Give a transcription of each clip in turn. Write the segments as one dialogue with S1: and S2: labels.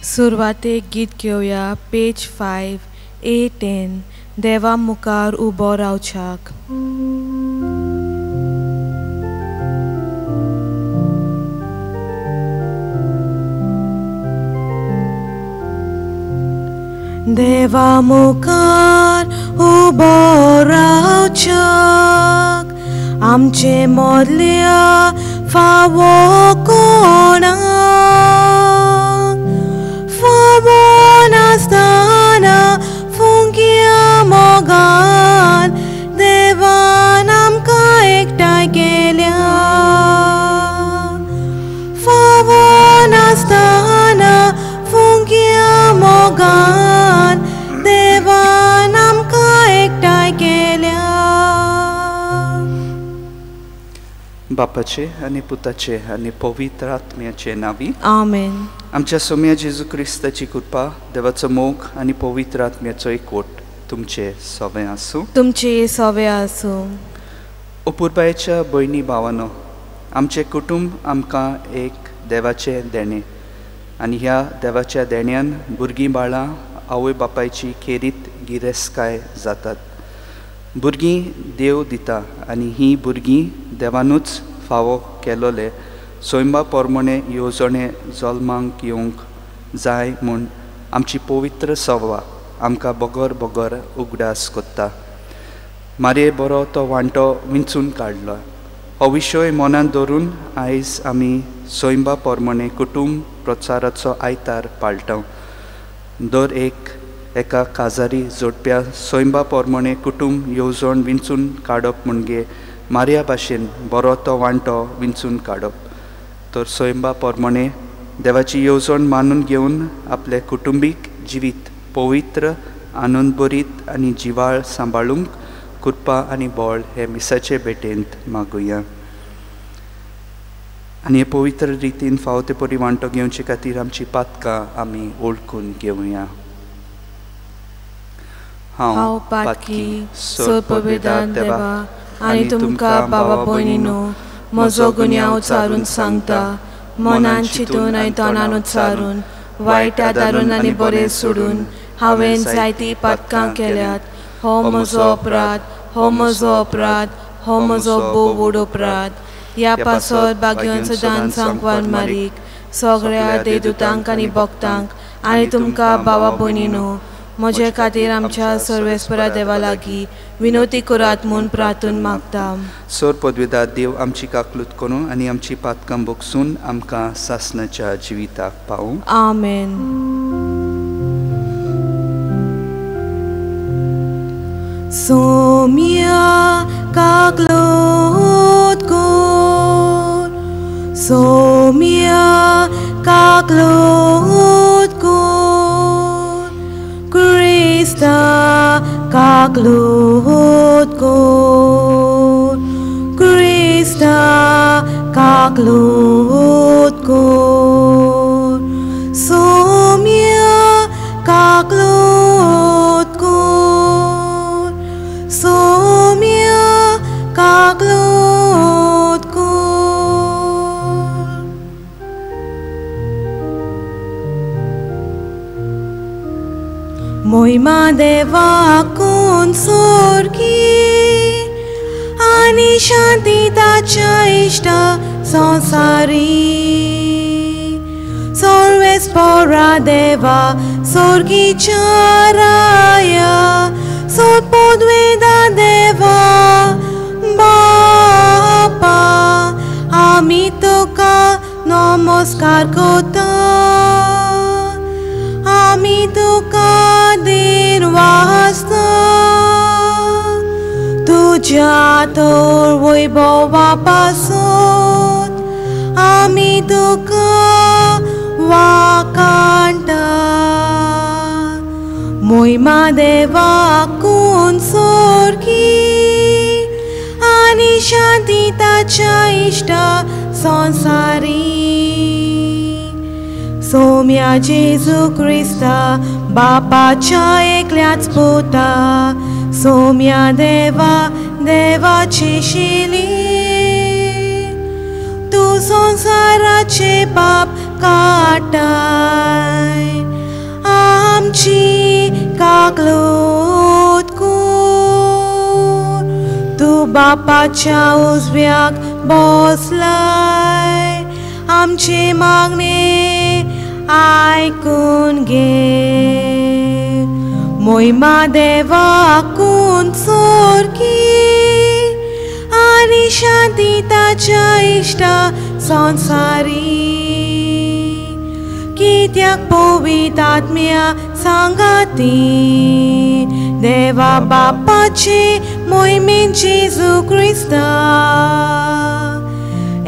S1: सुरवातेक गीत घेवया पेज 5 A10 देवा मुखार उबो रावच्याक. देवा मुखार उबो रावच्याक आमचे मोदल्या फावो कोणाक, फावो नासतना फुंकया मोगान देवान आमकां एकठांय केल्या. फावो नासतना फुंकया मोगान देवान आमकां एकठांय केल्या.
S2: बापाचे आनी पुताचे आनी पवित्र आत्म्याचे नांवी
S1: आमेन.
S2: आमच्या सोम्या जेजू क्रिस्ताची कृपा, देवाचो मोग आनी पवित्र आत्म्याचो एकवट तुमचे सवे आसूं.
S1: तुमचे सवे आसूं.
S2: अपुरबायेच्या भयणी भावानो, आमचें कुटुंब आमकां एक देवाचें देणें आनी ह्या देवाच्या देण्यान भुरगीं बाळां आवय बापायची खेरीत गिरेस्तकाय जातात. भुरगीं देव दिता आनी हीं भुरगीं देवानूच फावो केलोले सैमा पोरमणे येवजणे जल्मांक येवंक जाय म्हूण आमची पवित्र सवा आमकां बगर बगर उगडास कोत्ता. मारये बरो तो वांटो विंचून काडलो. हो विशय मनांत धरून आयज आमी सैमा पोरमणे कुटुंब प्रचाराचो आयतार पाळटा. दर एक एका काजारी जोडप्या सैमा पोरमणे कुटुंब येवजण विंचून काडप म्हणजे मारया भाशेन बरो तो वांटो विंचून काडप. तर सैमा पोरमणे देवाची येवजण मानून घेवन आपलें कुटुंबीक जिवीत पवित्र, आनंदभरीत आनी जिवाळ सांबाळूंक कृपा आनी बळ हे मिसाचे भेटेंत मागुया. आनी हे पवित्र रितीन फावो ते परी वांटो घेवचे खातीर आमची पातकां आमी वळखून घेवया.
S1: हांव पातकी सोपवेदान देवा आनी तुमकां बाबा भयणीनो म्हजो गुन्यांव उच्चारून सांगता, मनान चिंतून आनी तोंडान उच्चारून, वायट आदारून आनी बरें सोडून हांवें जायतीं पातकां केल्यात. हो म्हजो अपराध, हो म्हजो अपराध, हो म्हजो भोव व्हड अपराध. ह्या पासत भाग्यान सदांच सांकवान मारीक सगळ्या देदुतांक आनी भक्तांक आनी तुमकां बाबा भयणीनो म्हजे खातीर आमच्या सर्वेस्परा देवा लागीं विनवती करात म्हूण प्रार्थून मागता.
S2: सोर पदवेदार देव आमची काकलूत करूं आनी आमची पातकां बोगसून आमकां सासणाच्या जिविताक पावूं.
S1: आमेन. सोम्या काकलूत कोर, सोम्या काकलूत कोर, क्रिस्ता काकलूत कोर, क्रिस्ता काकलूत कोर, सोम्या काकलूत कोर, सोम्या काकलूत कोर. मोहिमा देवा कोण सोरकी आनी शांती ताच्या इश्टा संसारी. सर्वेस्परा देवा सोर्गीच्या राया सोदपोद्वेदा देवा बापा आमी तुका नमस्कार करता, आमी तुका दिन वाचता, तुज्या तर वैभवा पासून आमी तुका वाकांटा. मोहिमा देवा कोण सोरकी आनी शांती ताच्या इश्टा संसारी. सोम्या जेजू क्रिस्ता बापाच्या एकल्याच पुता, सोम्या देवा देवाची शिली, तूं तूं संवसाराचे पाप काडटाय, आमची काकलूत कर. तूं बापाच्या उजव्याक बसलाय, आमचे मागणे आयकून घे. मोहिमा देवाकून सारकी आनी शांती ताच्या इश्टा संवसारी. कित्याक पवित्र आत्म्या सांगाती देवा बापाचे मोहिमेन जेजू क्रिस्ता.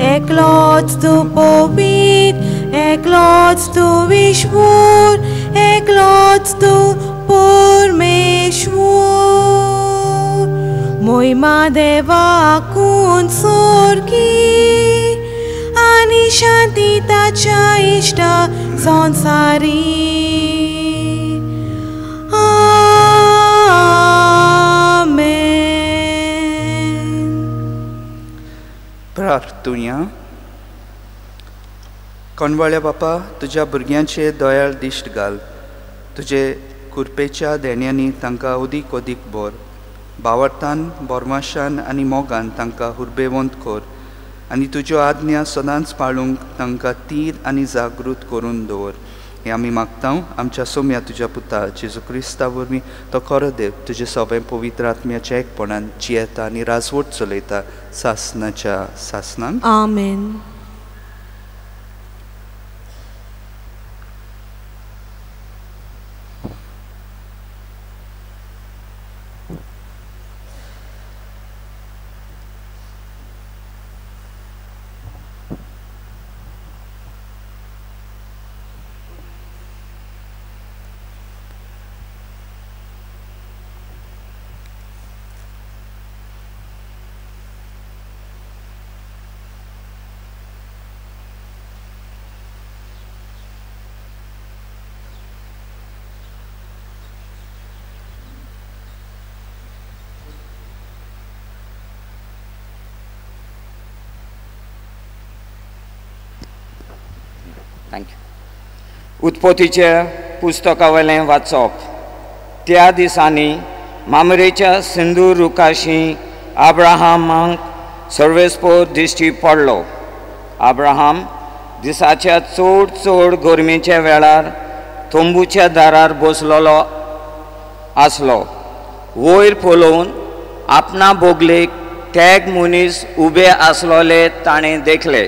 S1: एकलोच तूं पवित्र, एकलोच तूं ईश्वर, एकलोच तूं परमेश्वर. मोहिमा देवाकून सारकी आनी शांती ताच्या इश्टा संवसारी. आमेन.
S2: प्रार्थुया. कोणवाळ्या बापा, तुज्या भुरग्यांचे दयाळ दिश्ट घाल. तुजे कुरपेच्या देण्यांनी तांकां अदीक अदीक बोर भावार्थान, बोरमाशान आनी मोगान तांकां हुर्बेवंत कर आनी तुज्यो आज्ञा सदांच पाळूंक तांकां तीर आनी जागृत करून दवर. हें आमी मागता आमच्या सोम्या तुज्या पुता जेजू क्रिस्ता वरवीं, तो खरो देव तुजे सगळें पवित्र आत्म्याच्या एकपणान जियेता आनी राजवट चलयता सासनाच्या सासनाक.
S1: आमेन.
S3: Thank you. उत्पत्तीच्या पुस्तकावयलें वाचप. त्या दिसांनी मामरेच्या सिंदूर रुखाशी आब्राहामाक सर्वेस्पोर दिश्टी पडलो. आब्राहाम दिसाच्या चड चड गरमेच्या वेळार तंबूच्या दारार बसलेलो आसलो. वयर पळोवन आपणा बोगलेक तेग मनीस उबे आसलोले ताणें देखले.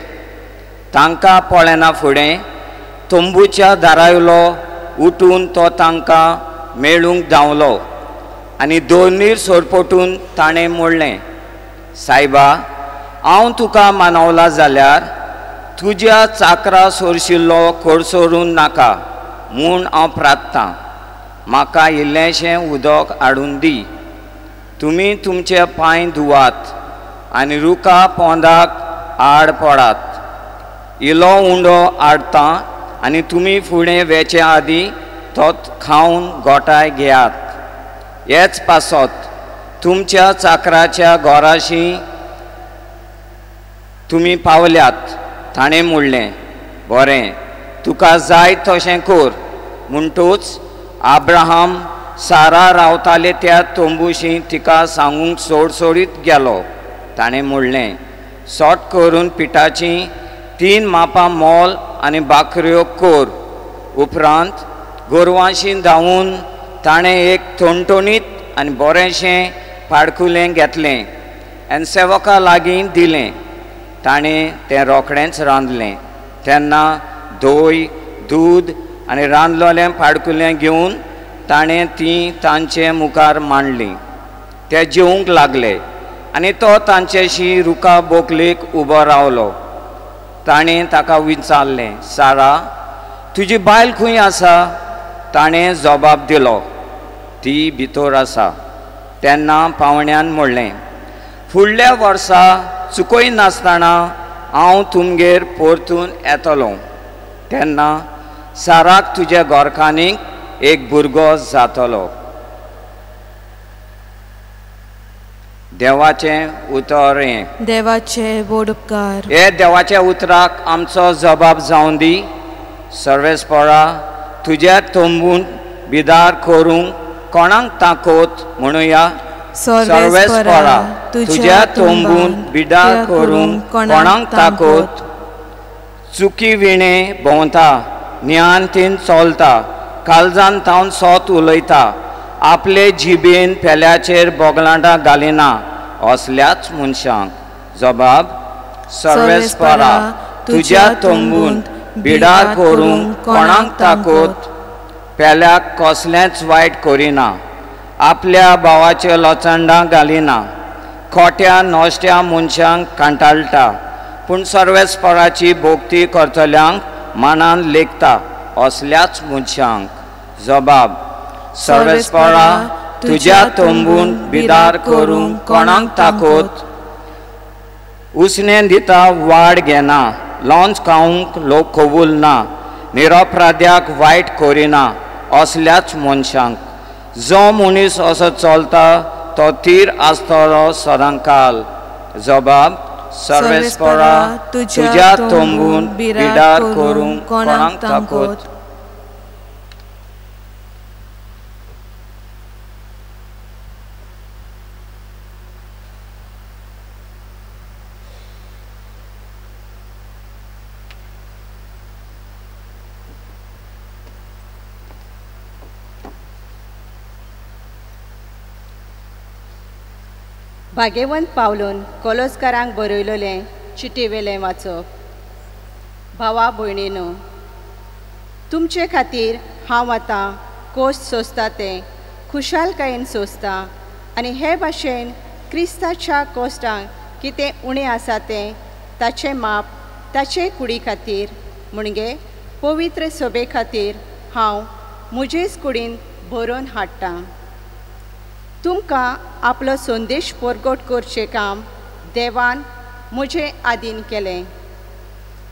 S3: तांकां पळयना फुडें तंबूच्या दारावयलो उठून तो तांकां मेळूंक धांवलो आनी दोनीर सरपटून ताणें म्हणलें, सायबा, हांव तुका मानवला जाल्यार तुज्या चाकरा सोरशिल्लो कडसरून नाका म्हूण हांव प्रार्थता. म्हाका इल्लेंशें उदक हाडून दी. तुमी तुमचे पांय धुवात आनी रुखा पोंदाक आड पडात. इलो उंडो हाडटा आनी तुमी फुडें वेचे आदीं तो खावन गोठाय घेयात. हेच पासत तुमच्या चाकराच्या घराशी तुमी पावल्यात. ताणें म्हणलें, बरें, तुका जाय तशें कर. म्हणटूच आब्राहाम सारा रावताले त्या तंबूशी तिका सांगूंक सोडसोडीत गेलो. ताणें म्हणलें, सोट करून पिठाचीं 3 मापां मोल आनी भाकऱ्यो कर. उपरांत गोरवांशी धांवून ताणें एक ठणठणीत आनी बरेंशें पाडकुलें घेतलें आनी सेवका लागीं दिलें. ताणें तें रोखडेंच रांदलें. तेन्ना धंय, दूद आनी रांदलोलें पाडकुलें घेवन ताणें तीं तांचे मुखार मांडलीं. ते जेवंक लागले आनी तो तांच्याशी रुखा बोकलेक उबो रावलो. ताणें ताका विचारलें, सारा, तुजी बायल खंय आसा? ताणें जबाब दिलो, ती भितर आसा. तेन्ना पावण्यान म्हणलें, फुडल्या वर्सा चुकय नासतना हांव तुमगेर परतून येतलो. तेन्ना साराक तुज्या गोरखानीक एक भुरगो जातलो. देवाचें उतर हें।
S1: देवाचे व्हड उपकार।
S3: हे देवाच्या उतराक आमचो जबाब जावन दी। सर्वेस्परा तुज्या तंबून बिदार करूंक कोणाक ताकत म्हणुया। सर्वेस्परा तुज्या तंबून बिदार करूंक कोणाक ताकत। चुकी विणे भोंवता, ज्ञानतीन चलता, कालजान तावन सोत उलयता, आपले जिबेन पेल्याचेर बोगलांडां घालिना असल्याच मनशांक जबाब। सर्वेस्परा तुज्या तंबून बिडार करूंक कोणाक ताकत। पेल्याक कसलेंच वायट करिना, आपल्या भावाचे लोचंडां घालिना, खोट्या नश्ट्या मनशांक कांटाळटा, पूण सर्वेस्पराची भक्ती करतल्यांक मानान लेखता असल्याच मनशांक जबाब। सर्वेस्परा तुज्या तंबून बिदार करूंक कोणाक ताकत। उसने दिता वाड घेना, लोंच खावंक लोक कबूल ना, निरपराध्याक वायट करिना असल्याच मनशांक। जो मनीस असो चलता तो थीर आसतलो सदांकाल। जबाब। सर्वेस्परा तुज्या तंबून बिदार करूंक कोणाक ताकत।
S4: भाग्यवंत पावलून कोलोस्कारांक बरयलेलें चिटयेवेलें वाचप। भावा भयणीनो, तुमचे खातीर हांव आतां कोश्ट सोंसता तें खुशालकायेन सोंसता आनी हे भाशेन क्रिस्ताच्या कोश्टांक कितें उणें आसा तें ताचें माप ताचे कुडी खातीर म्हणजे पवित्र सभे खातीर हांव म्हजेच कुडीन भरोवन हाडटां। तुमकां आपलो संदेश परगट करचें काम देवान म्हजे आदीन केलें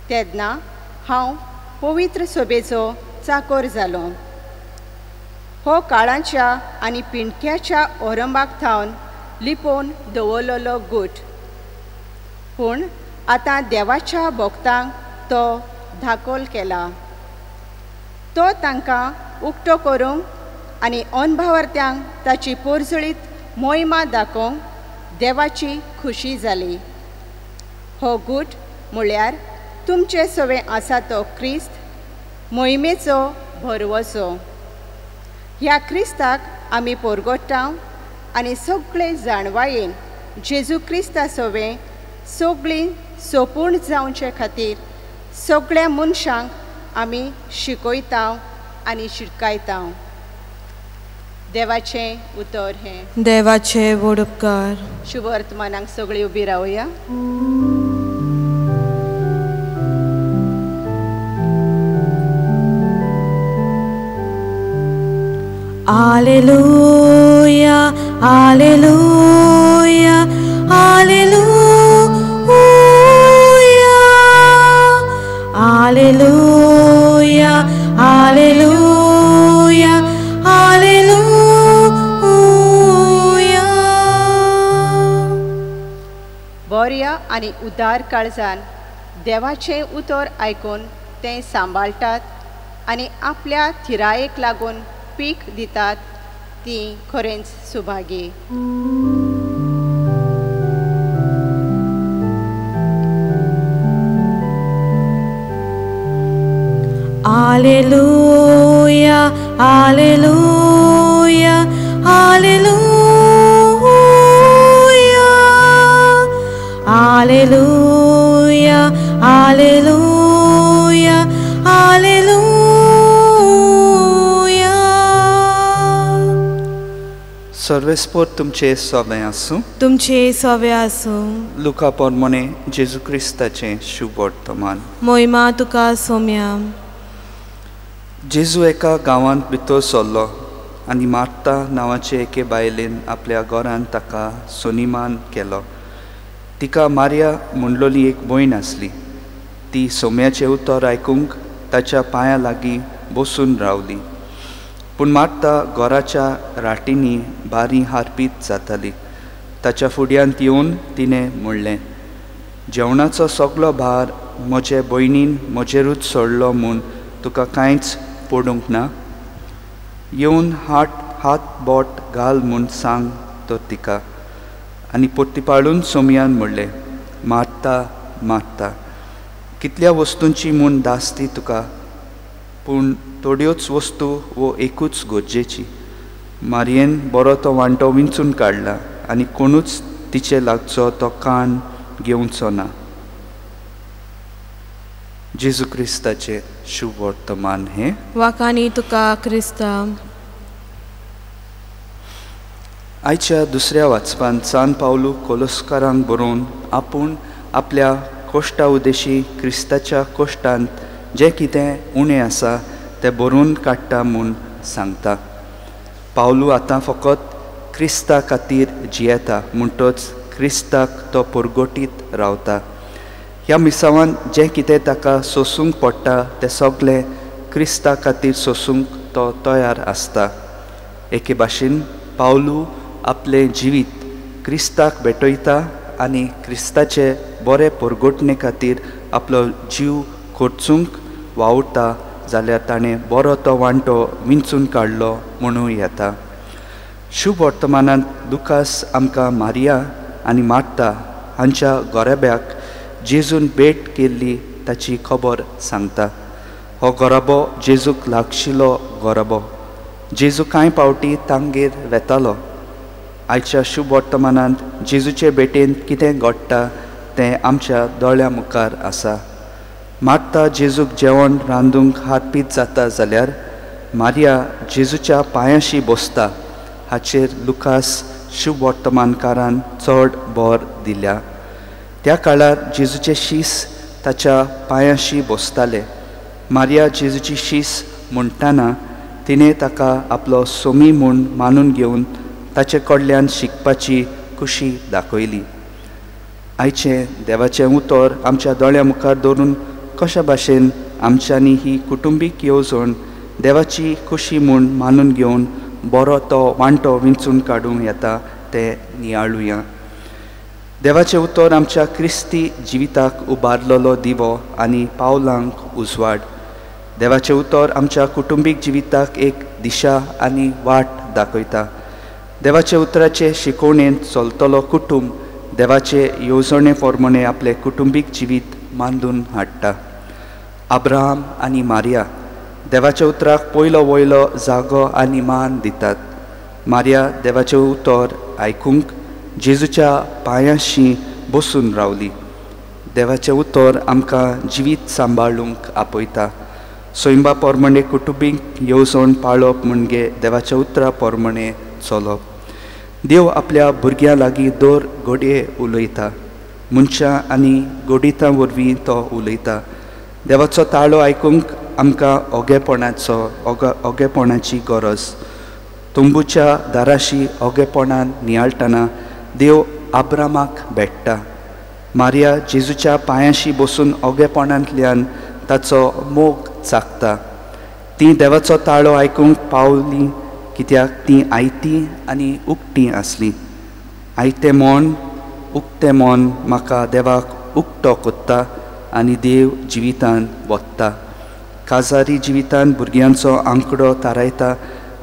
S4: तेन्ना हांव पवित्र सभेचो चाकोर जालो। हो काळाच्या आनी पिंडक्याच्या ओरंबाक थावन लिपोवन दवरलेलो गूट, पूण आतां देवाच्या भक्तांक तो धाकोल केला। तो तांकां उक्तो करूंक आनी अनभावर्त्यांक ताची पोरजळीत मोहिमा दाखोवंक देवाची खुशी जाली। हो गूट म्हळ्यार तुमचे सवें आसा तो क्रिस्त मोहिमेचो भरवसो। ह्या क्रिस्ताक आमी पोरगोट्टा आनी सगळे जाणवायेन जेजू क्रिस्ता सवें सगळीं सोपूण जावचे खातीर सगळ्या मनशांक आमी शिकयता आनी शिटकायता। देवाचें उतर हें।
S1: देवाचे व्हड उपकार।
S4: शुभ वर्तमानाक सगळीं उबी रावया।
S1: Alleluia, alleluia, alleluia, alleluia, alleluia, alleluia.
S4: बऱ्या आनी उदार काळजान देवाचें उतर आयकून तें सांबाळटात आनी आपल्या थिरायेक लागून पीक दितात ती खरेंच Subhagi.
S1: Alleluia, alleluia, alleluia, alleluia, alleluia, alleluia.
S2: सर्वेस्पोर तुमचे सवे आसूं।
S1: तुमचे सवे आसूं।
S2: लुका पोरमोने जेजू क्रिस्ताचें शुभ वर्तमान।
S1: मोहिमा तुका सोम्या।
S2: जेजू एका गांवांत भितर सरलो आनी मार्ता नांवाचे एके बायलेन आपल्या घरांत ताका सोनिमान केलो। तिका मारिया म्हणलोली एक भयण आसली। ती सोम्याचें उतर आयकूंक ताच्या पांयां लागीं बसून रावली। पूण मार्ता घराच्या राटींनी बारी हारपीत जाताली। ताच्या फुड्यांत येवन तिणें म्हणलें, जेवणाचो सगलो भार म्हजे भयणीन म्हजेरूच सोडलो म्हूण तुका कांयच पडूंक ना? येवन हात बोट घाल म्हूण सांग तर तिका. आनी पोत्तीपाळून सोमयान म्हणलें, मारता मारता, कितल्या वस्तूंची म्हूण दासती तुका, पूण थोड्योच वस्तू वो एकूच गरजेची. मारयेन बरो तो वांटो विंचून काडला आनी कोणूच तिचे लागचो तो कान घेवचो ना. जेजू क्रिस्ताचें शुभ वर्तमान हें.
S1: वाखाणी तुका क्रिस्ता.
S2: आयच्या दुसऱ्या वाचपान सान पावलू कोलस्कारांक बरोवन आपूण आपल्या कोश्टा उद्देशी क्रिस्ताच्या कोश्टांत जें कितें उणें आसा तें बरोवन काडटा म्हूण सांगता. पावलू आतां फकत क्रिस्ता खातीर जियेता, म्हणटच क्रिस्ताक तो परगटीत रावता. ह्या मिसावान जें कितें ताका सोसूंक पडटा तें सगलें क्रिस्ता खातीर सोसूंक तो तयार आसता. एके भाशेन पावलू आपलें जिवीत क्रिस्ताक भेटयता आनी क्रिस्ताचे बरे परगटणे खातीर आपलो जीव खर्चूंक वावुरता जाल्यार ताणें बरो तो वांटो विंचून काडलो म्हणूं येता. शुभ वर्तमानांत लुकास आमकां मारिया आनी मार्ता हांच्या गोराब्याक जेजून भेट केल्ली ताची खबर सांगता. हो गोराबो जेजूक लागशिल्लो गोराबो. जेजू कांय पावटी तांगेर वेतालो. आयच्या शुभ वर्तमानांत जेजूचे भेटेन कितें घडटा तें आमच्या दोळ्या मुखार आसा. मार्ता जेजूक जेवण रांदूंक हातपीत जाता जाल्यार मारिया जेजूच्या पांयाशी बसता हाचेर लुकास शुभ वर्तमानकारान चड भर दिल्या. त्या काळार जेजूचे शीस ताच्या पांयाशी बसताले. मारिया जेजूची शीस म्हणटाना तिणें ताका आपलो सोमी म्हूण मानून घेवन ताचे कडल्यान शिकपाची खुशी दाखयली. आयचें देवाचें उतर आमच्या दोळ्या मुखार दवरून कशा भाशेन आमच्यांनी ही कुटुंबीक येवजण देवाची खुशी म्हूण मानून घेवन बरो तो वांटो विंचून काडूंक येता तें नियाळुया. देवाचें उतर आमच्या क्रिस्ती जिविताक उबारलेलो दिवो आनी पावलांक उजवाड. देवाचें उतर आमच्या कुटुंबीक जिविताक एक दिशा आनी वाट दाखयता. देवाचे उतराचे शिकवणेन चलतलो कुटुंब देवाचे येवजणे प्रमाणे आपलें कुटुंबीक जिवीत मांदून हाडटा. अब्राहम आनी मारिया देवाच्या उतराक पयलो वयलो जागो आनी मान दितात. मारिया देवाचें उतर आयकूंक जेजूच्या पांयांशी बसून रावली. देवाचें उतर आमकां जिवीत सांबाळूंक आपयता. सैमा प्रमाणे कुटुंबीक येवजण पाळप म्हणजे देवाच्या उतरा प्रमाणे चलप. देव आपल्या भुरग्यां लागीं दर घडये उलयता. मनशां आनी गोडितां वरवीं तो उलयता. देवाचो ताळो आयकूंक आमकां ओगेपणाची गरज. तंबूच्या दाराशी ओगेपणान नियाळटना देव आब्रामाक भेट्टा. मारिया जेजूच्या पांयांशी बसून ओगेपणांतल्यान ताचो मोग चाखता. ती देवाचो ताळो आयकूंक पावली कित्याक ती आयती आनी उक्ती आसली. आयतें मन उक्तें मन म्हाका देवाक उक्तो कोत्ता आनी देव जिवितान वत्ता. काजारी जिवितान भुरग्यांचो आंकडो थारायता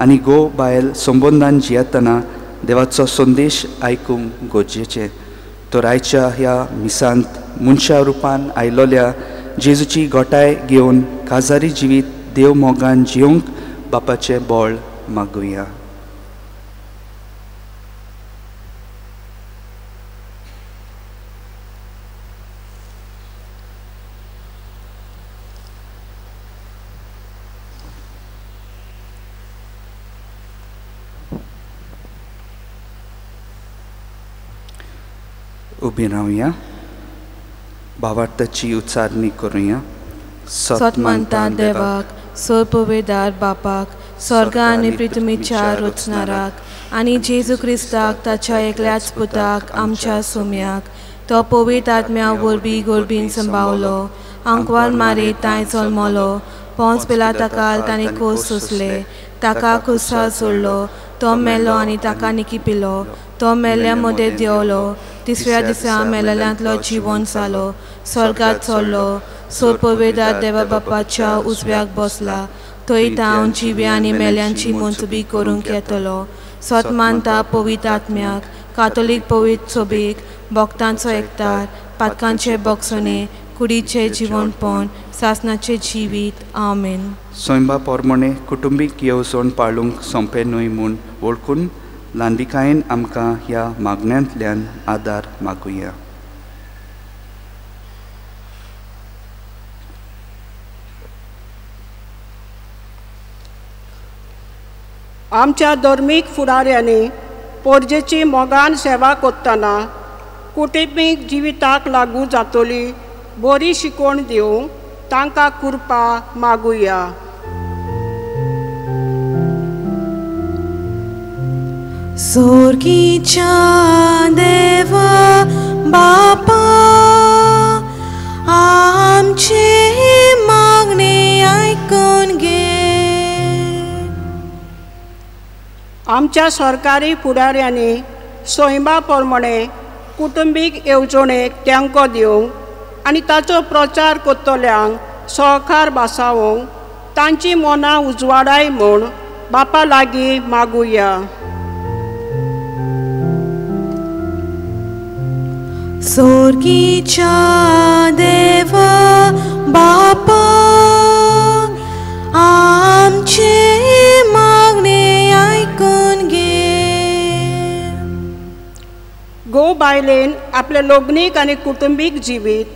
S2: आनी घोव बायल संबंदान जियेतना देवाचो संदेश आयकूंक गरजेचें. तर आयच्या ह्या मिसांत मनशा रुपान आयलोल्या जेजूची गोटाय घेवन काजारी जिवीत देव मोगान जिवंक बापाचें बळ मागुया. उबी रावया, भावार्थाची उच्चारणी करुया.
S1: सत मानता देवाक, सर्ववेदार बापाक, स्वर्ग आनी पृथ्वीच्या रचणाराक आनी जेजू क्रिस्ताक ताच्या एकल्याच पुताक आमच्या सोम्याक, तो पवित्र आत्म्या वरवीं गोरबीन संभावलो, आंकवार मारी तांय जल्मलो, पोंच पिलाताकाल ताणें खोस सोंसले, ताका खुर्सार सोडलो, तो मेलो आनी ताका निकिपिलो. तो मेल्ल्या मदें देंवलो, तिसऱ्या दिसा मेलेल्यांतलो जिवन जालो, स्वर्गात चडलो, सोरपवेदार देवा बापाच्या उजव्याक बसला. थंय तावन जिव्या आनी मेल्यांची मनसुबी करूंक येतलो. सत मानता पवित्र आत्म्याक, कातोलीक पवित्र सोबीक, भक्तांचो एकतार, पातकांचे बक्षणे, कुडीचें जिवनपण, सासनाचें जिवीत. आमेन.
S2: सैंबा पोरमणे कुटुंबीक येवजण पाळूंक सोंपें न्हय म्हूण वळखून ल्हानविकायेन आमकां ह्या मागण्यांतल्यान आदार मागुया.
S5: आमच्या धर्मीक फुडाऱ्यांनी पोरजेची मोगान सेवा करतना कुटुंबीक जिविताक लागू जातली बरी शिकवण दिवंक तांकां कृपा मागुया.
S1: सोर्गीच्या देवा बापा, आमचे मागणे आयकून घे.
S5: आमच्या सरकारी फुडाऱ्यांनी सैमा प्रमाणे कुटुंबीक येवजणेक तेंको दिवंक आनी ताचो प्रचार करतल्यांक सहकार भासावंक तांची मनां उजवाडाय म्हूण बापा लागीं मागुया.
S1: सोर्गीच्या देवा बापा, आमचे मागणे आयकून घे.
S5: घोव बायलेन आपलें लग्नीक आनी कुटुंबीक जिवीत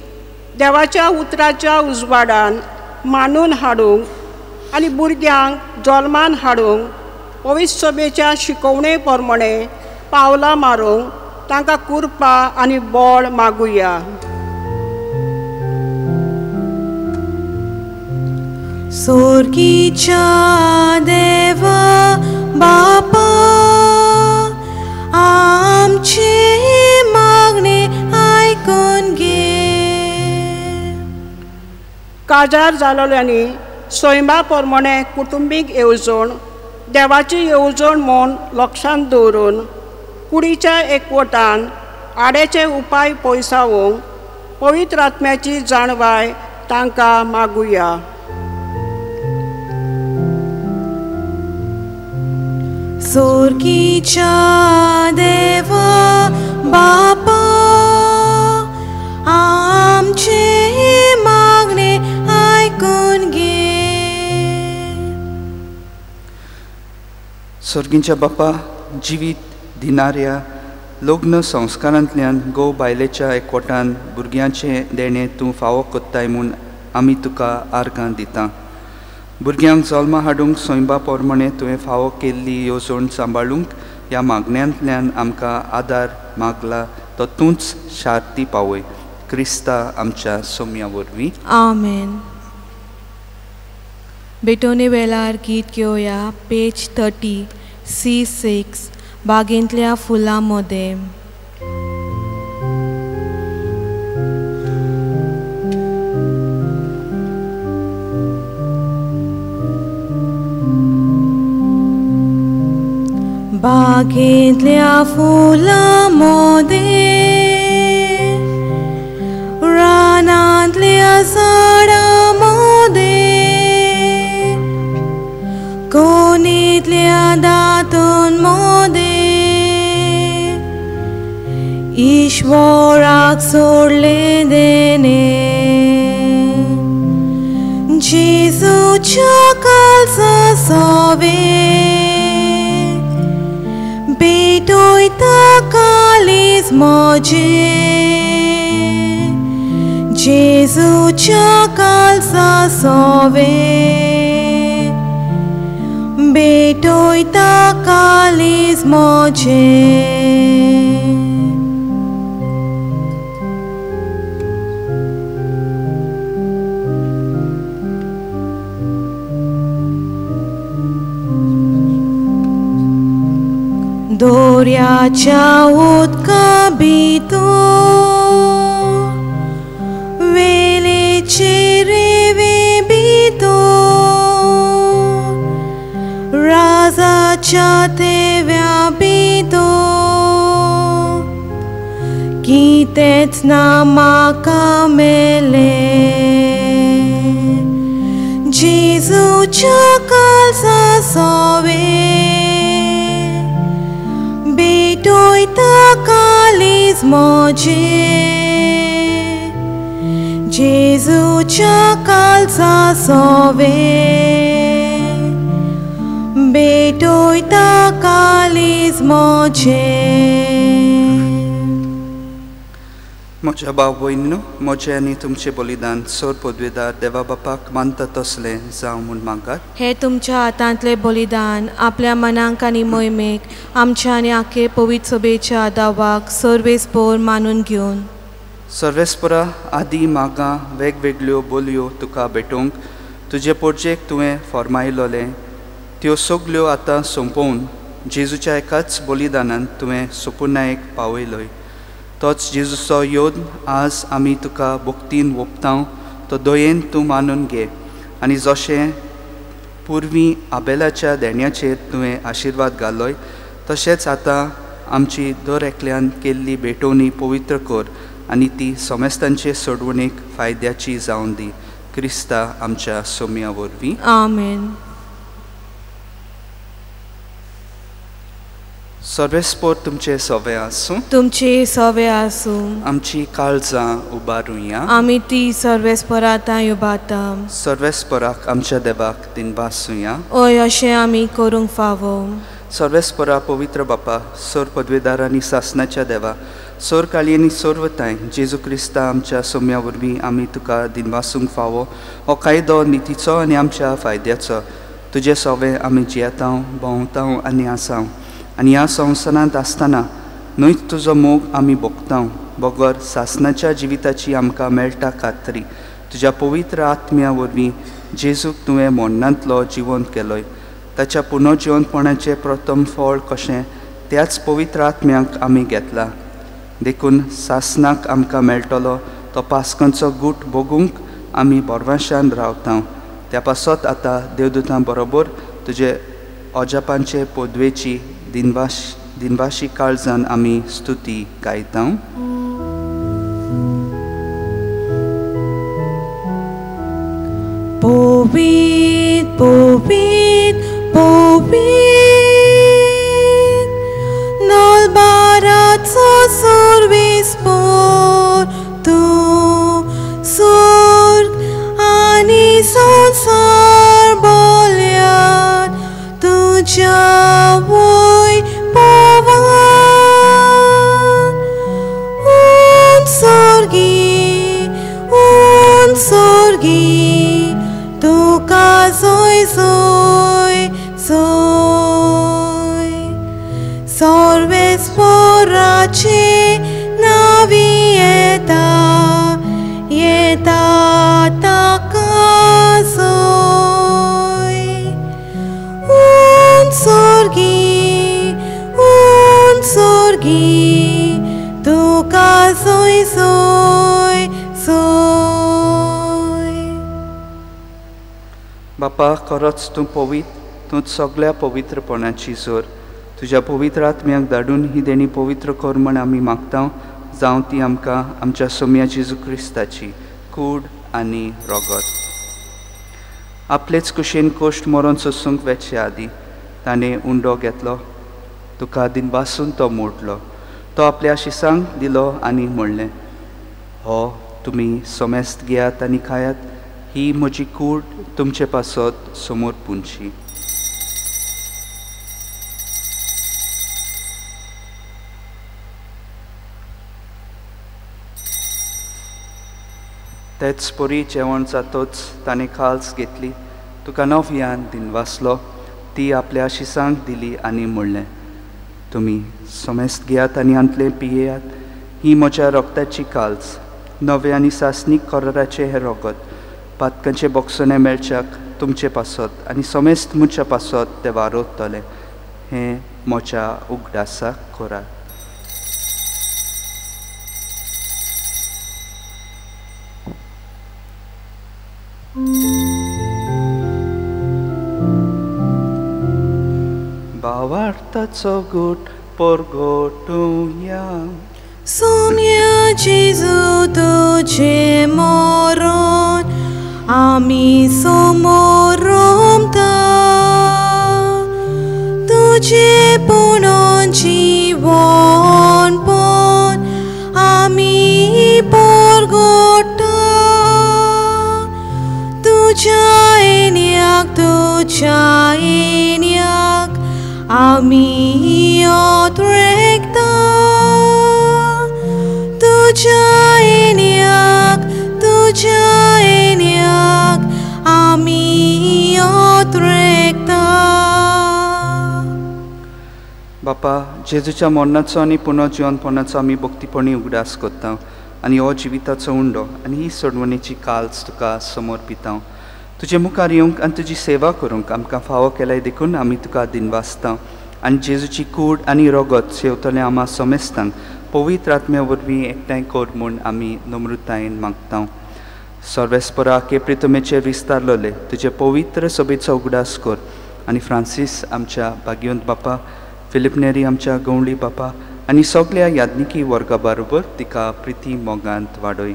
S5: देवाच्या उतराच्या उजवाडान मानून हाडूंक आनी भुरग्यांक जल्मान हाडूंक पवित्र सभेच्या शिकवणे प्रमाणे पावलां मारूंक तांकां कृपा आनी बळ मागुया.
S1: सोर्गीच्या देवा बापा, आमचे मागणे आयकून घे.
S5: काजार जालोल्यांनी सैमा प्रमाणे कुटुंबीक येवजण देवाची येवजण म्हूण लक्षांत दवरून कुडीच्या एकवटान आड्याचे उपाय पयसावंक पवित्र आत्म्याची जाणवाय तांकां मागुया.
S1: सोर्गीच्या देवा बापा, आमचे मागणे आयकून घे.
S2: सोर्गींच्या बापा, जिवीत दिनाऱ्या लग्न संस्कारांतल्यान घोव बायलेच्या एकवटान भुरग्यांचें देणें तूं फावो कोत्ताय म्हूण आमी तुका आर्गां दिता. भुरग्यांक जल्मा हाडूंक सैंबा प्रमाणे तुवें फावो केल्ली येवजण सांबाळूंक ह्या मागण्यांतल्यान आमकां आदार मागला तो तूंच शांती पावय. क्रिस्ता आमच्या सोम्या वरवीं.
S1: आमेन. बेटोने वेळार गीत घेवया पेज 30 C6 बागेंतल्या फुलां मदें. बागेंतल्या फुलां मदें, रानांतल्या झाडां मदें, कोणींतल्या दातून मदें, ईश्वराक सोडलें देणें. जेजूच्या काळजा सोवें भेटयता काळीज म्हजें, जेजूच्या काळजा सोवें भेटयता काळीज म्हजें. दोऱ्याच्या उदका भितर वेलेचे रेवे भितर, राजाच्या काळजाच्या तेव्या भितर कितेंच ना म्हाका मेलें जेजूच्या काळजा सोवे भेटयता काळीज म्हजें जेजूच्या काळजा सोवे भेटयता काळीज म्हजें.
S2: म्हज्या भाव भयणीनो, म्हजें आनी तुमचें बलिदान सोर पदवेदार देवा बापाक मानता तसलें जावं म्हूण मागात.
S1: हे तुमच्या हातांतलें बलिदान आपल्या मनाक आनी मोहिमेक आमच्या आनी आखे पवित्र सभेच्या दावाक सर्वेस्पोर मानून घेवन
S2: सर्वेस्पोरा आदी मागां वेगवेगळ्यो बोलयो तुका भेटोवंक तुजे पोरजेक तुवें फॉर्मायलोलें त्यो सगल्यो आतां सोंपोवन जेजूच्या एकाच बलिदानान तुवें सोपुनायक पावयलोय. तोच जेजूचो योद आज आमी तुका भक्तीन वोपतांव तो दयेन तूं मानून घे आनी जशें पुर्वी आबेलाच्या देण्याचेर तुवें आशिर्वाद घालोय तशेंच आतां आमची दर एकल्यान केल्ली भेटवणी पवित्र कर आनी ती समेस्तांचे सोडवणेक फायद्याची जावन दी. क्रिस्ता आमच्या सोम्या वरवीं.
S1: आमेन.
S2: सर्वेस्पोर तुमचे सवे आसूं.
S1: तुमचे सवे आसूं.
S2: आमची काळजां उबारुया.
S1: आमी ती सर्वेस्पोरा तांय उबारता.
S2: सर्वेस्पोराक आमच्या देवाक दिनवासुया.
S1: हय, अशें आमी करूंक फावो.
S2: सर्वेस्पोरा पवित्र बापा, सोर पदवेदार आनी सासनाच्या देवा, सोर काळी आनी सोर्वताय जेजू क्रिस्ता आमच्या सोम्या वरवीं आमी तुका दिनवासूंक फावो. हो कायदो नितीचो आनी आमच्या फायद्याचो. तुजे सोवे आमी जियेतांव, भोंवतांव आनी आसांव आनी ह्या संवसारांत आसतना न्हयच तुजो मोग आमी भोगतांव बगर सासनाच्या जिविताची आमकां मेळटा खात्री. तुज्या पवित्र आत्म्या वरवीं जेजूक तुवें मोडणांतलो जिवंत केलोय. ताच्या पुनर्जिवंतपणाचें प्रथम फळ कशें त्याच पवित्र आत्म्याक आमी घेतला. देखून सासनाक आमकां मेळटलो तो पास्कांचो गूट भोगूंक आमी बोरवाशान रावतांव. त्या पासत आतां देवदूतां बरोबर तुजे अजापांचे पदवेची दिनवाशी काळजान आमी स्तुती गायतांव.
S1: पवित्र पवित्र पवित्र दलबाराचो सर्वेस्पोर तूं स्वर्ग आनी संवसार बोल्यात तुज्या सोर्गी तुका जोय जोय जोय सर्वेस्पोराचे नावी येता येता ताका जोय. उन सोर्गी तुका जोय जोय जोय.
S2: बापा, खरोच तूं पवित्र, तूं सगळ्या पवित्रपणाची जोर. तुज्या पवित्र आत्म्याक धाडून ही देणी पवित्र कर म्हण आमी मागता. जावं ती आमकां आमच्या सोम्या जेजू क्रिस्ताची कूड आनी रोगत. आपलेच कुशीन कोश्ट मरोन सोसूंक वेचे आदीं ताणें उंडो घेतलो, तुका दिनवासून तो मोडलो, तो आपल्या शिसांक दिलो आनी म्हणलें, हो तुमी सोमेस्त घेयात आनी खायात, ही म्हजी कूड तुमचे पासत समोर पुंची. तेच परी जेवण जातोच ताणें खाल्स घेतली, तुका नव्यान दिनवासलो, ती आपल्या शिसांक दिली आनी म्हणलें, तुमी समेस्त घेयात आनी हांतलें पियेयात, ही म्हज्या रक्ताची काल्स, नवे आनी सासणीक कराराचें हें रगत, पातकांचे बोगसणें मेळच्याक तुमचे पासत आनी समेस्त म्हज्या पासत तें वारोतलें. हें म्हज्या उगडासाक करात. भावार्थाचो गूट परगटुया.
S1: सोम्या जेजू तुजें मरण आमी समोरमता, तुजें पुणून जिवनपण आमी परगटा. तुज्या येण्याक तुज्या येण्याक आमी ओतरेकता, तुज्या येण्याक तुज्या येण्याक आमी ओतरेकता.
S2: बापा, जेजूच्या मरणाचो आनी पुनर्जिवनपणाचो आमी भक्तीपणी उगडास करता आनी हो जिविताचो उंडो आनी ही सोडवणेची काल्स तुका समर्पिता. तुजे मुखार येवंक आनी तुजी सेवा करूंक आमकां फावो केल्याय देखून आमी तुका दिनवासता आनी जेजूची कूड आनी रोगत सेवतले आमा समेस्तांक पवित्र आत्म्या वरवीं एकठांय कर म्हूण आमी नम्रतायेन मागता. सर्वेस्परा के प्रितमेचेर विस्तारलेले तुजे पवित्र सभेचो उगडास कर आनी फ्रांसीस आमच्या भाग्यवंत बापा, फिलीप नेरी आमच्या गवळी बापा आनी सगल्या याज्ञिकी वर्गा बरोबर तिका प्रिती मोगांत वाडय.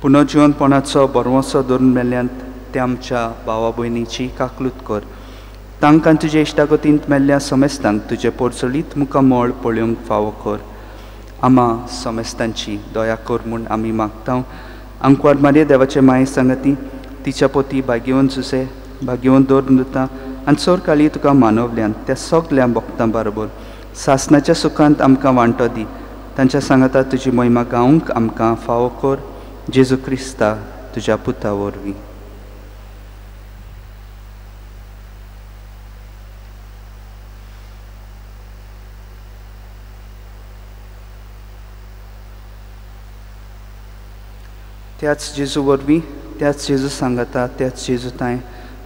S2: पुनर्जिवनपणाचो बरवसो धरून मेल्ल्यान त्या आमच्या भावा भयणीची काकलूत कर. तांकां तुजे इश्टागतींत मेल्ल्या समेस्तांक तुजे पोरचलीत मुखामळ पळोवंक फावो कर. आमा समेस्तांची दया कर म्हूण आमी मागता. आंकवार मारये देवाचे माये सांगती तिच्या पोती भाग्यवंत जुसे भाग्यवंत दवर दिता आनी सोरकाली तुका मानवल्यान त्या सगल्या भक्तां बरोबर सासनाच्या सुखांत आमकां वांटो दी. तांच्या सांगाता तुजी महिमा गावंक आमकां फावो कर. जेजू क्रिस्ता तुज्या पुता वरवीं. त्याच जेजू वरवीं, त्याच जेजू सांगाता, त्याच जेजू तांय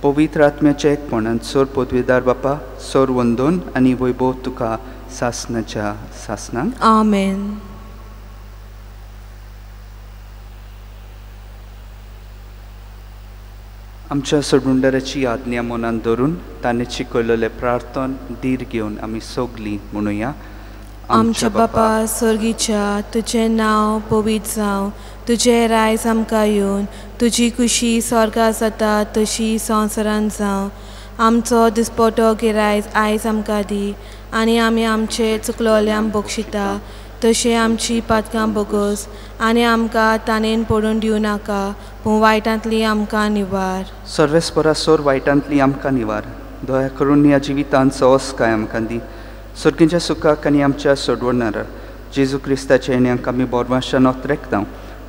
S2: पवित्र आत्म्याच्या एकपणान सोर पदवीदार बापा, सोर वंदोन आनी वैभव तुका सासनाच्या सासनाक.
S1: आमेन.
S2: आमच्या सोडुंडाराची आज्ञा मनान धरून ताणें शिकयलेलें प्रार्थन धीर घेवन आमी सगलीं म्हणुया.
S1: आमच्या बापा स्वर्गीच्या, तुजें नांव पवित्र जावं, तुजें रायज आमकां येवन, तुजी खुशी स्वर्गा जाता तशी संवसारांत जावं. आमचो दिसपटो गिरायज आयज आमकां दी आनी आमी आमचे चुकलोल्यांक बक्षिता तशें आमची पातकां बोगस आनी आमकां ताणेन पडून दिवं नाका, पूण वायटांतली आमकां निवार.
S2: सर्वेस्परा सोर वायटांतली आमकां निवार. दया करून ह्या जिवितांत सवसकाय आमकां दी. सर्गीच्या सुखाक आनी आमच्या सोडवणारा जेजू क्रिस्ताच्या येण्याक आमी बोरवाशान ओतरेकता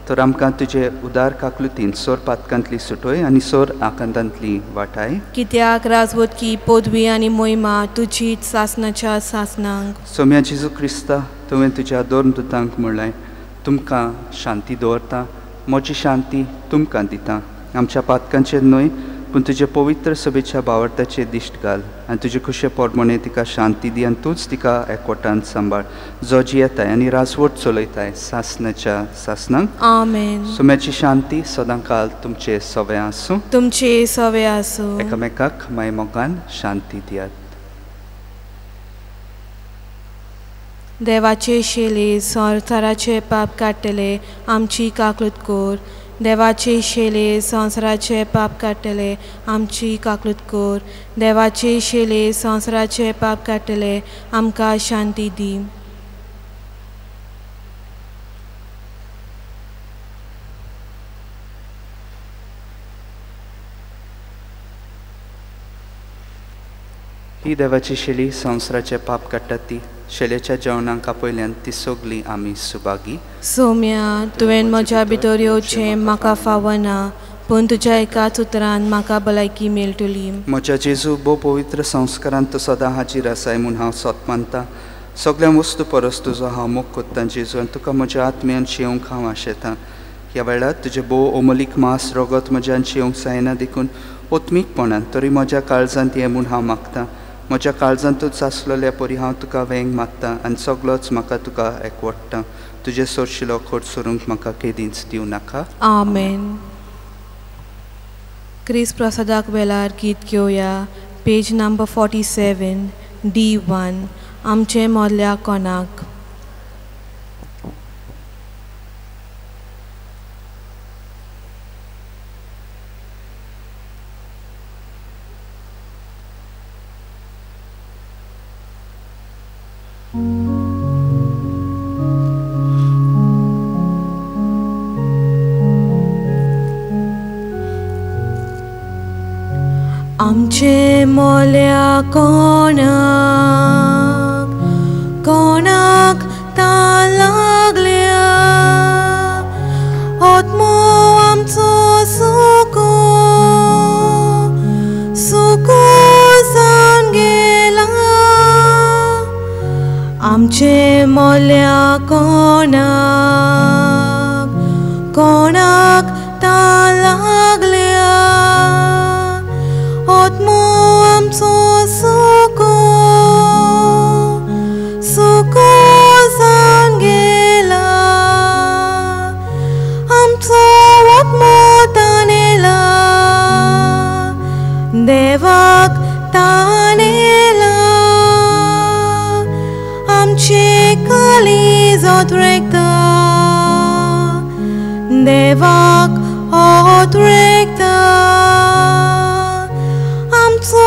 S2: तर आमकां तुजे उदार काकलुतीन सोर पातकांतली सुटोय आनी सोर आकांतांतली वाटाय.
S1: कित्याक राजवटकी पदवी आनी मोहिमा तुजीच सासनाच्या सासनांक.
S2: सोम्या जेजू क्रिस्ता, तुवें तुज्या दोन दुतांक म्हणलें, तुमकां शांती दवरता, म्हजी शांती तुमकां दिता. आमच्या पातकांचेर न्हय पूण तुजे पवित्र सभेच्या भावार्थाचेर दिश्ट घाल आनी तुजे खुशे पोरमणे तिका शांती दी आनी तूंच तिका एकवटान सांबाळ, जो जियेताय आनी राजवट चलयताय सासनाच्या सासनाक.
S1: आमेन.
S2: सोम्याची शांती सदांकाल तुमचे सवे आसूं.
S1: तुमचे सवे आसूं.
S2: एकामेकाक माय मोगान शांती दियात.
S1: देवाचे शेले संवसाराचे पाप काडटले आमची काकलूत कर. देवाचे शेले संवसाराचे पाप काडटले आमची काकलूत कर. देवाचे शेले संवसाराचे पाप काडटले आमकां शांती दी.
S2: ही देवाची शेली संवसाराचे पाप काडटा ती शेलेच्या जेवणाक आपयल्यान ती सगली आमी सुभागी.
S1: सोम्या, तुवें म्हज्या भितर येवचें म्हाका फावना, पूण तुज्या एकाच उतरान म्हाका भलायकी मेळटली.
S2: म्हज्या जेजू, भोव पवित्र संस्कारान तूं सदां हाजीर आसाय म्हूण हांव सत मानता. सगल्या वस्तू परस तुजो हांव मोग कोत्तां जेजू आनी तुका म्हज्या आत्म्यान शिवंक हांव आशेतां. ह्या वेळार तुजें भोव अमोलीक मांस रोगत म्हज्यान शिवंक जायना देखून ओत्मीकपणान तरी म्हज्या काळजांत ये म्हूण हांव मागतां. म्हज्या काळजांतूच आसलेल्या परी हांव तुका वेंग मागता आनी सगलोच म्हाका तुका एकवटता. तुजें सोरशिलो खोट सोरूंक म्हाका केदींच दिवं नाका.
S1: आमेन. क्रिस्त प्रसादाक वेळार गीत घेवया. पेज नंबर 47. D1 आमचे मोल्या कोणाक. आमचे मोल्या कोणाक कोणाक तान लागल्या आत्मो आमचो सुको सुको जावन गेला. आमचे मोल्या कोणाक कोणाक तान लागल्या आत्मो आमचो सुको सुको जावन गेला. आमचो आत्मो तानेला देवाक तानेला. आमचे काळीज ओतरेकता देवाक ओतरेकता. आमचो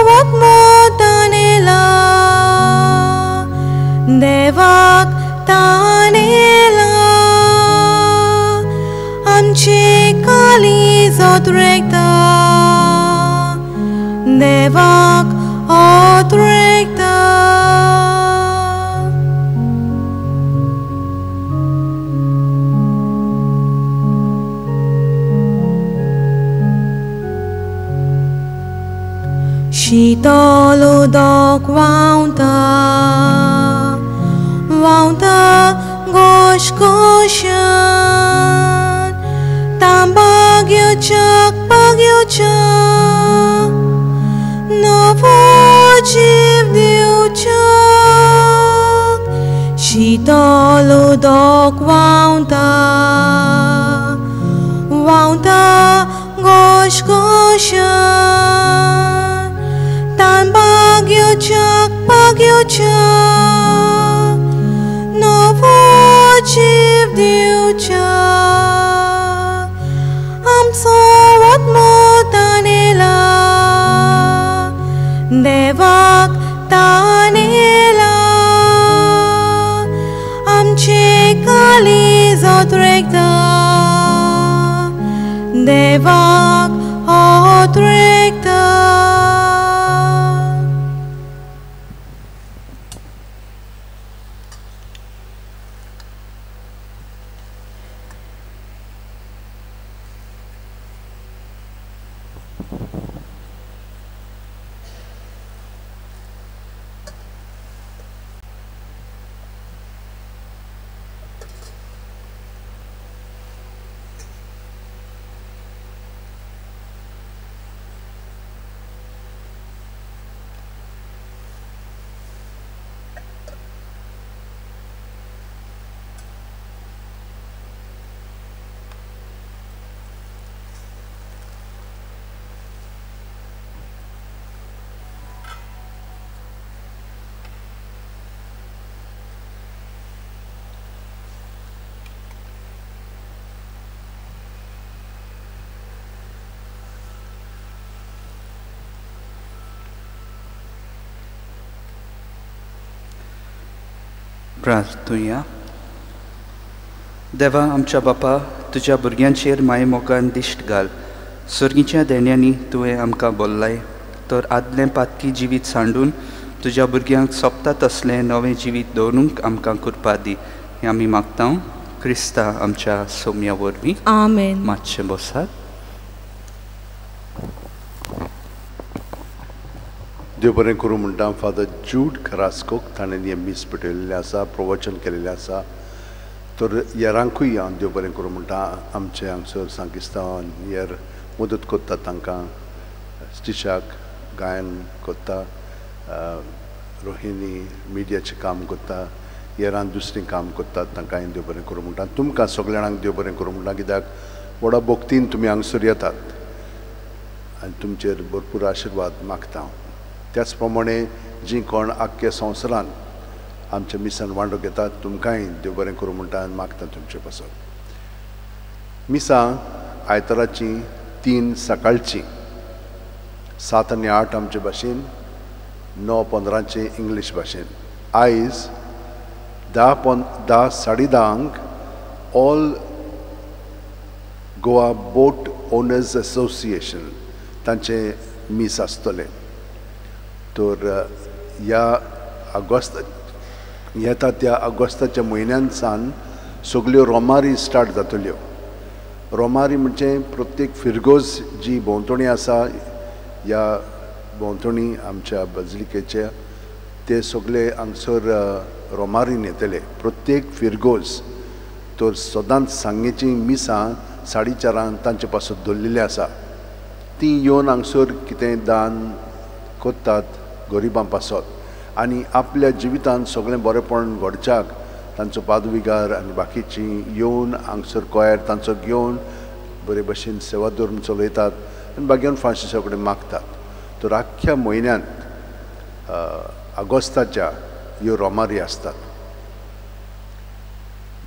S1: आत्मो तानेला देवाक तानेला. आमचे काळीज ओतरेकता देवाक ओतरेकता. शीतल उदक व्हांवता व्हांवता घोशघोशान तांबा घेवच्याक पागेवच्याक नवो जीव दिवच्याक. शीतल उदक व्हांवता व्हांवता घोशघोशान तांबा घेवच्याक पागेवच्याक नवो जीव दिवच्याक. आमचो आत्मो तानेला देवाक तानेला. आमचे काळीज ओतरेकता देवाक ओतरेकता.
S2: प्रार्थुया. देवा आमच्या बापा, तुज्या भुरग्यांचेर माये मोगान दिश्ट घाल. सर्गीच्या देण्यांनी तुवें आमकां बोल्लाय तर आदलें पातकी जिवीत सांडून तुज्या भुरग्यांक सोंपता तसलें नवें जिवीत दवरूंक आमकां कृपा दी. हें आमी मागता क्रिस्ता आमच्या सोम्या वरवीं.
S1: आमेन.
S2: मातशें बसात.
S6: देव बरें करूं म्हणटा फादर जूड करास्कोक ताणें हें मीस पेटयलेलें आसा, प्रवचन केलेलें आसा. तर येरांकूय हांव देव बरें करूं म्हणटा. आमचे हांगसर सांकिस्तांवान येर मदत करता तांकां, स्टिशाक गायन करता, रोहिणी मिडियाचें काम करता, येरान दुसरीं काम करतात, तांकां देव बरें करूं म्हणटा. तुमकां सगल्या जाणांक देव बरें करूं म्हणटा, कित्याक व्हडा भक्तीन तुमी हांगसर येतात आनी तुमचेर भरपूर आशिर्वाद मागता हांव. त्याच प्रमाणे जीं कोण आख्ख्या संवसारांत आमच्या मिसान वांटो घेतात तुमकांय देव बरें करूं म्हणटा आनी मागता तुमचे पासत. मिसां आयताराचीं 3 सकाळचीं, 7 आनी 8 आमचे भाशेन, 9:15 इंग्लीश भाशेन. आयज 10 10:30 all Goa boat owners association तांचें मीस आसतलें. तर ह्या ऑगस्ट येता त्या ऑगस्टाच्या म्हयन्यान सावन सगल्यो रोमारी स्टार्ट जातल्यो. रोमारी म्हणजे प्रत्येक फिरगोज जी भोंवतणी आसा ह्या भोंवतणी आमच्या बजलिकेच्या ते सगळे हांगसर रोमारीन येतले प्रत्येक फिरगोज. तर सदांच सांगेचीं मिसां 4:30 तांचे पासून दवरलेलीं आसा. तीं येवन हांगसर कितें दान करतात गरिबां पासत आनी आपल्या जिवितांत सगळें बरेंपण घडच्याक तांचो पादविगार आनी बाकीचीं येवन हांगसर कोयर तांचो घेवन बरे भशेन सेवा धर्म चलयतात आनी बागेवन फ्रांसिसा कडेन मागतात. तर आख्ख्या म्हयन्यांत ऑगस्टाच्या ह्यो रोमारी आसतात.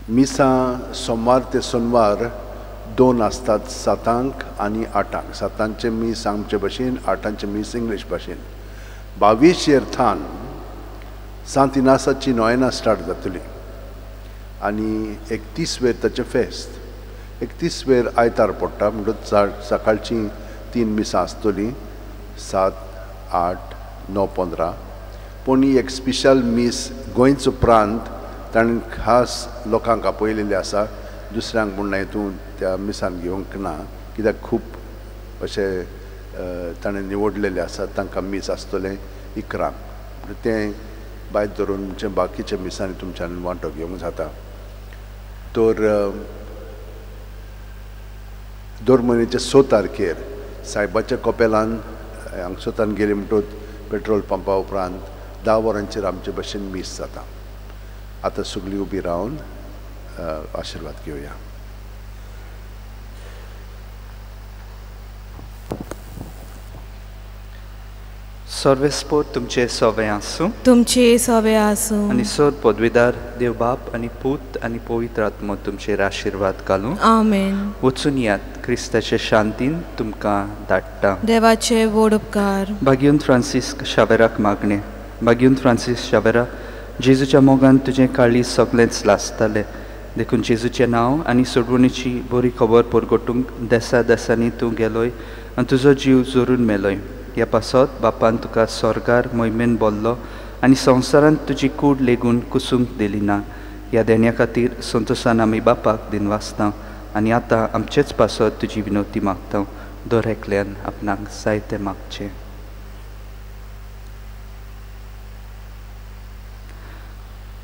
S6: मिसां सोमार ते सोनवार 2 आसतात, 7 आनी 8. 7 मीस आमचे भाशेन, 8 मीस इंग्लीश भाशेन. 22 थान सांत इनासाची नोयना स्टार्ट जातली आनी 31 ताचें फेस्त. 31 आयतार पडटा म्हणटच सकाळचीं 3 मिसां आसतलीं, 7, 8, 9, 15. पूण ही एक स्पेशल मीस गोंयचो प्रांत ताणें खास लोकांक आपयलेलें आसा. दुसऱ्यांक म्हूण हितून त्या मिसान घेवंक ना कित्याक खूब अशें ताणें निवडलेलें आसा. तांकां मीस आसतलें 11. तें बायत धरून म्हणजे बाकीच्या मिसांनी तुमच्यान वांटो घेवंक जाता. तर दर म्हयन्याच्या 6 तारखेर सायबाच्या कपेलान हांगसर गेले म्हणटकच पेट्रोल पंपा उपरांत 10 वरांचेर आमचे भशेन मीस जाता. आतां सगळीं उबी रावन आशिर्वाद घेवया.
S2: सर्वेस्पोर तुमचे सवे आसूं,
S1: तुमचे सवे आसूं
S2: आनी सर पदवीदार देव बाप आनी पूत आनी पवित्र आत्मो तुमचेर आशिर्वाद घालूं.
S1: आमेन.
S2: वचून यात क्रिस्ताचे शांतीन तुमकां धाडटा.
S1: देवाचे व्हड उपकार.
S2: बागेवन फ्रांसीस शावेराक मागणें. बागेवन फ्रांसीस शावेरा, जेजूच्या मोगान तुजें काळीज सगळेंच लासतालें, देखून जेजूचें नांव आनी सोडवणीची बरी खबर परगटूंक देसा देसांनी तूं गेलोय आनी तुजो जीव जोरून मेलोय. ह्या पासत बापान तुका स्वर्गार मोहिमेन बोल्लो आनी संवसारांत तुजी कूड लेगून कुसूंक दिली ना. ह्या देण्या खातीर संतोसान आमी बापाक दिनवासता आनी आतां आमचेच पासत तुजी विनवती मागता. दर एकल्यान आपणाक जाय तें मागचें.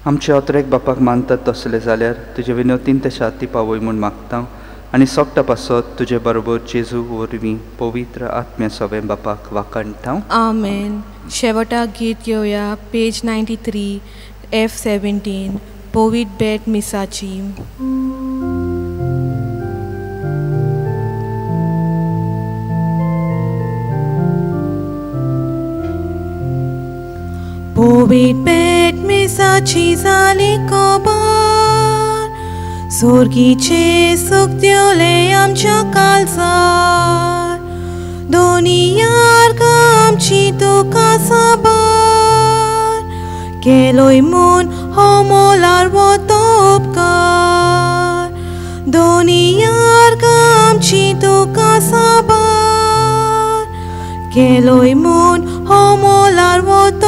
S2: आमचे अत्रेक बापाक मानतात तसले जाल्यार तुजे विनवतीन ते शांती पावय म्हूण मागता आनी सोगटा पासत तुजे बरोबर जेजू वरवीं पवित्र आत्म्या सवें बापाक वाखाणटा.
S1: आमेन. शेवटाक गीत घेवया, पेज 93 F17, पवित्र बेट मिसाची. पवित्र बेट मिसाची जाली खबर, सोर्गीचे सुख देवले आमच्या काळजार, दोनी यार्गां आमची तुका साबार, केलोय म्हूण हो मोलार वतो उपकार, दोनी यार्गां आमची तुका साबार, केलोय म्हूण हो मोलार वतो.